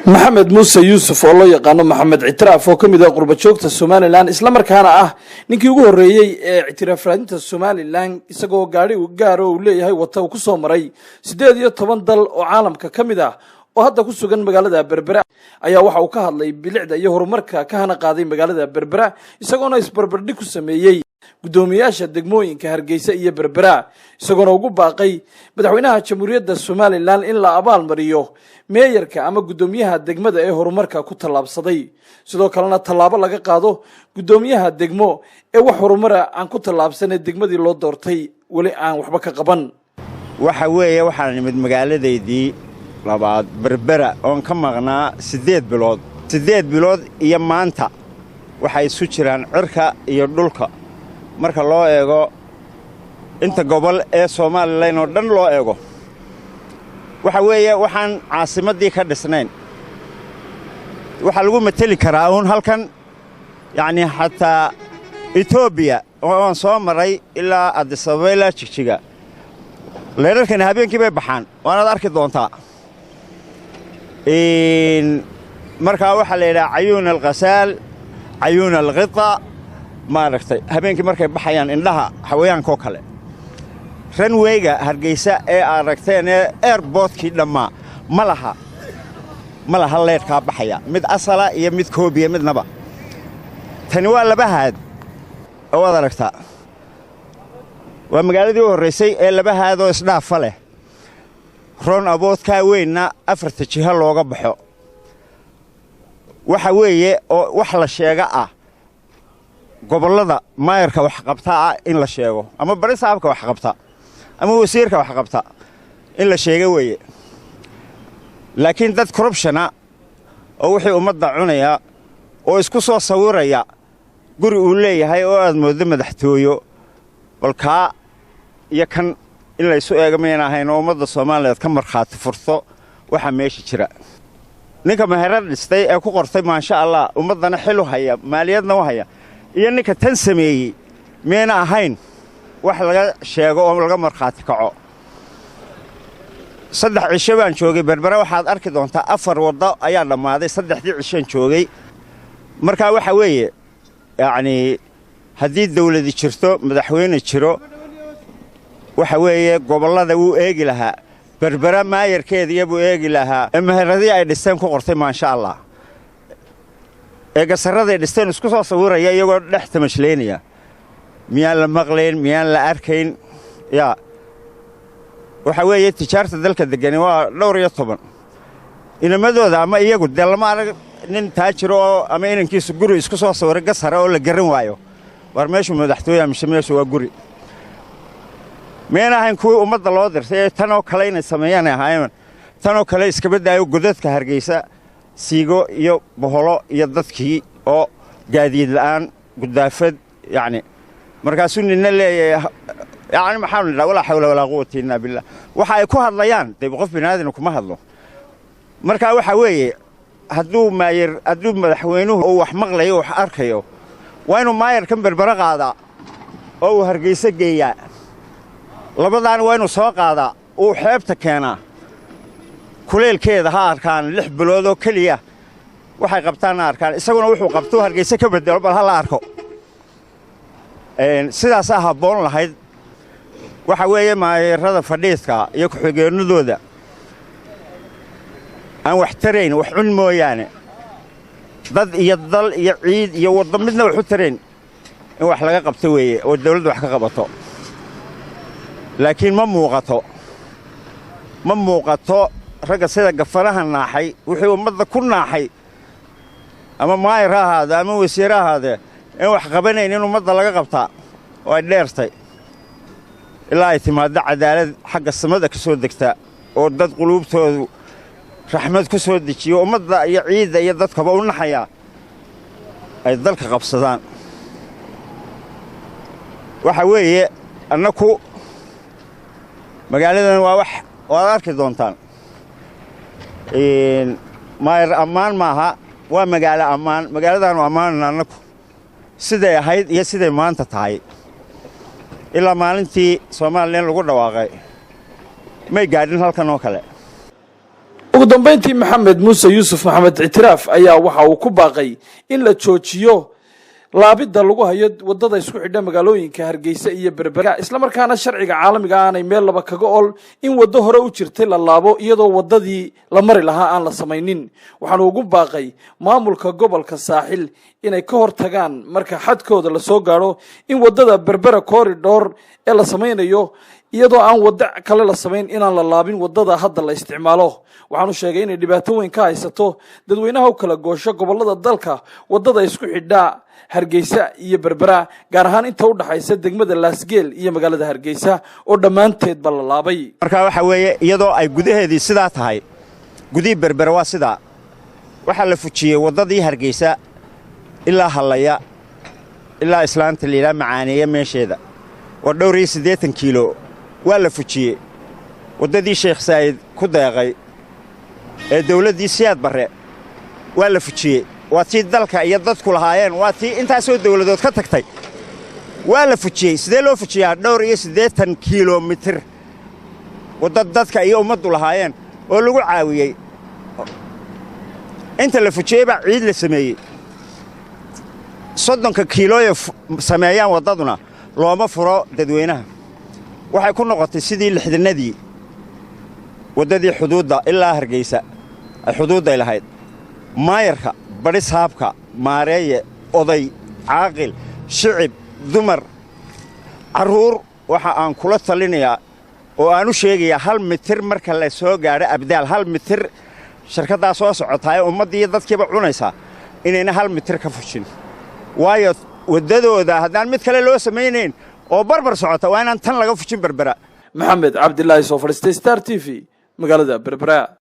Maxamed Muuse Yuusuf oo loo yaqaano Maxamed Ictiraaf, oo ka mid ah qurbajoogta Somaliland, islamarkaana ah ninkii ugu horreeyey ee ictiraaf raadinta Somaliland, isagoo gaadhi gaara uu leeyahay wata uu ku soo maray 18 dal oo caalamka ka mid ah, oo hadda ku sugan magaalada Berbera, ayaa waxa uu ka hadlay bilicda iyo horumarka ka hana qaaday magaalada Berbera, isagoona isbarbardhig ku sameeyey guddoomiyaasha degmooyinka Hargeysa iyo Berbera, isagoona ugu baaqay madaxweynaha Jamhuuriyadda Somaliland in la abaal mariyo meeyarka ama guddoomiyaha degmada ee horumarka ku tallaabsaday, sidoo kalena tallaabo laga qaado guddoomiyaha degmo ee wax horumara aan ku tallaabsanee degmadii loo doortay weli aan waxba ka qaban. Waxa weeye, waxaan nimid magaaladaydii labaad, Berbera, oon ka maqnaa 8 bilood. 8 bilood iyo maanta waxay isu jiraan cirka iyo dhulka, marka loo eego inta gobol ee Somaliland oo dhan loo eego. Waxa weeye, waxaan caasimaddii ka dhisnayn waxaa lagu mateli karaa uun halkan, yacnii xataa Etoobiya oo aan soo maray ilaa Addis Ababa ilaa Jigjiga, leerarkani habeenkii bay baxaan, waanaad arki doontaa. Markaa waxaa la yidhaha cayuun alkhasaal, cayuun alkhita, maaragtay, habeenkii markay baxayaan indhaha xawayaankoo kale. Runwayga Hargeysa ee aragteen ee airportkii dhammaa ma laha, ma laha leedhkaa baxaya, mid asala iyo mid koobiya midnaba. Tani waa laba haad oo waad aragtaa. Waa magaaladii u horraysay ee laba haadoo isdhaafa leh, roundaboutkaa weynna afarta jiho looga baxo. Waxa weeye oo wax la sheega ah gobollada maayarka waxqabta ah in la sheego, ama barisaabka waxqabta, ama wasiirka waxqabta in la sheego weeye. Laakiin dad corruptiona oo wixii ummadda cunaya oo isku soo sawiraya guri uu leeyahay oo aad mooddo madaxtooyo, bal kaa iyo kan in laysu eega mayna ahayn oo ummadda Soomaaliyeed ka markhaati furto waxaa meesha jira. Ninka meherad dhistay ee ku qortay "Maasha Allah", ummaddana xil u haya, maaliyadna u haya, iyo ninka tan sameeyey miyayna ahayn wax laga sheego oo laga markhaati kaco? 3 cisho baan joogay Berbera. Waxaad arki doontaa afar waddo ayaa dhammaaday saddexdii cishaan joogay. Markaa waxa weeye, yacnii, haddii dawladi jirto, madaxweyne jiro, waxa weeye gobollada wuu eegi lahaa, Berbera maayarkeediya buu eegi lahaa ee meheradii ay dhisteen ku qortay "Maasha Allah", ee gasarraday dhisteen isku soo sawiraya iyagoo dhex tamashlaynaya. Miyaan la maqlayn? Miyaan la arkayn? Yaa waxa weeye, tijaarta dalka degani waa dhowr iyo toban. Inamadooda ama iyagu dee lama arag nin taajiro oo ama inankiisu guri isku soo sawiray gasara oo la garan waayo war meeshu madaxtooya mise meeshu waa guri. Miyayna ahayn kuwii ummadda loo dirtay ee tan oo kale inay sameeyaan ahaayeen? Tanoo kale iskaba daayo, godadka Hargeysa siigo iyo boholo iyo dadkii oo gaadiid la'aan, gudaafad, yacni markaasuu nina leeyahay, yacni, maxaanu nidhaa? Walaa xawla walaa quwata illaa billah. Waxa ay ku hadlayaan dee qof biniaadamna kuma hadlo. Markaa waxa weeye, hadduu maayar, hadduu madaxweynuhu uu wax maqlayo, wax arkayo, waa inuu maayarkan Berbere qaadaa oo uu Hargeysa geeyaa. Labadaana waa inuu soo qaadaa, uu xeebta keenaa, kuleylkeeda ha arkaan 6 bilood oo keliya, waxay qabtaan ha arkaan, isaguna wuxuu qabtuu Hargeysa ka bedelo bal ha la arko. Sidaasaa habboon lahayd. Waxa weeye, maayarada fadhiidka iyo ku-xigeennadooda aan wax tarayn, wax cun mooyaane, dad iyo dal iyo ciid iyo waddo midna wax u tarayn, in wax laga qabto weeye oo dawladdu wax ka qabato. Laakiin ma muuqato, ma muuqato. Ragga sida gafanaha naaxay, wixii ummadda ku naaxay, ama maayar ha ahaade ama wasiir ha ahaadee, in wax qabanayn in ummadda laga qabtaa oo ay dheertay, ilaa ay timaaddo cadaalad xagga samada ka soo degta oo dad quluubtoodu raxmad ku soo dejiyo, ummadda iyo ciidda iyo dadkaba u naxayaa, ay dalka qabsadaan. Waxa weeye, annaku magaaladan waa wax waad arki doontaan. Maayar ammaan maaha, waa magaalo ammaan. Magaaladaanu ammaanana annaku siday ahayd iyo siday maanta tahay. Ilaa maalintii Somaliland lagu dhawaaqay may gaadhin halkan oo kale. Ugu dambayntii, Maxamed Muuse Yuusuf, Maxamed Ictiraaf, ayaa waxa uu ku baaqay in la joojiyo laabidda lagu hayo waddada isku xidha magaalooyinka Hargeysa iyo Berbera, islamarkaana sharciga caalamiga aanay meel laba kaga ol in waddo hore u jirtay la laabo iyadoo waddadii la mari lahaa aan la samaynin. Waxaanu ugu baaqay maamulka gobolka Saaxil inay ka hor tagaan marka xadkooda lasoo gaadho in waddada Berbera Corridor ee la samaynayo, iyadoo aan waddo kale la samayn, inaan la laabin waddada hadda la isticmaalo. Waxaanu sheegay inay dhibaato weyn ka haysato dadweynaha u kala goosho gobollada dalka waddada isku xidhaa Hargeysa iyo Berbera, gaar ahaan inta u dhaxaysa degmada Laasgeel iyo magaalada Hargeysa oo dhammaanteedba la laabay. Marka waxaa weeye, iyadoo ay gudaheedii sidaa tahay, gudihii Berbera waa sidaa, waxaa la fujiyey waddadii Hargeysa ilaa Hallaya, ilaa islaanta layidhaha Macaaneeya meesheeda, waa dhowr iyo 80 kiilo, waa la fujiyey. Waddadii Sheekh Saa'id ku deeqay ee dawladdii Siyaad Barre waa la fujiyey. Waa tii dalka iyo dadku lahaayeen, waa tii intaasoo dawladood ka tagtay, waa la fujiyey. Sidee loo fujiyaa dhowr iyo 80 kilomitir wadda dadka iyo ummaddu lahaayeen oo lagu caawiyey? Inta la fujiyey baa ciid la sameeyey. 30-ka kiilooya sameeyaan waddaduna looma furo dadweynaha. Waxay ku noqotay sidii 60-nadii waddadii xuduudda ilaa Hargeysa ay xuduudday lahayd. Maayarka, badhisaabka, maareeye, oday, caaqil, shicib, dumar, carruur, waxa aan kula talinayaa oo aan u sheegayaa, 1 mitir marka la soo gaadho Abdaal, 1 mitir shirkaddaa soo socotaa ee ummaddiiyo dadkiiba cunaysaa inayna 1 mitir ka fujin. Waayo, waddadooda haddaan mid kale loo samaynayn oo barbar socota, waa inaan tan laga fujin Berbera. Maxamed Cabdilaahi soo fadhiistay, Star TV, magaalada Berbera.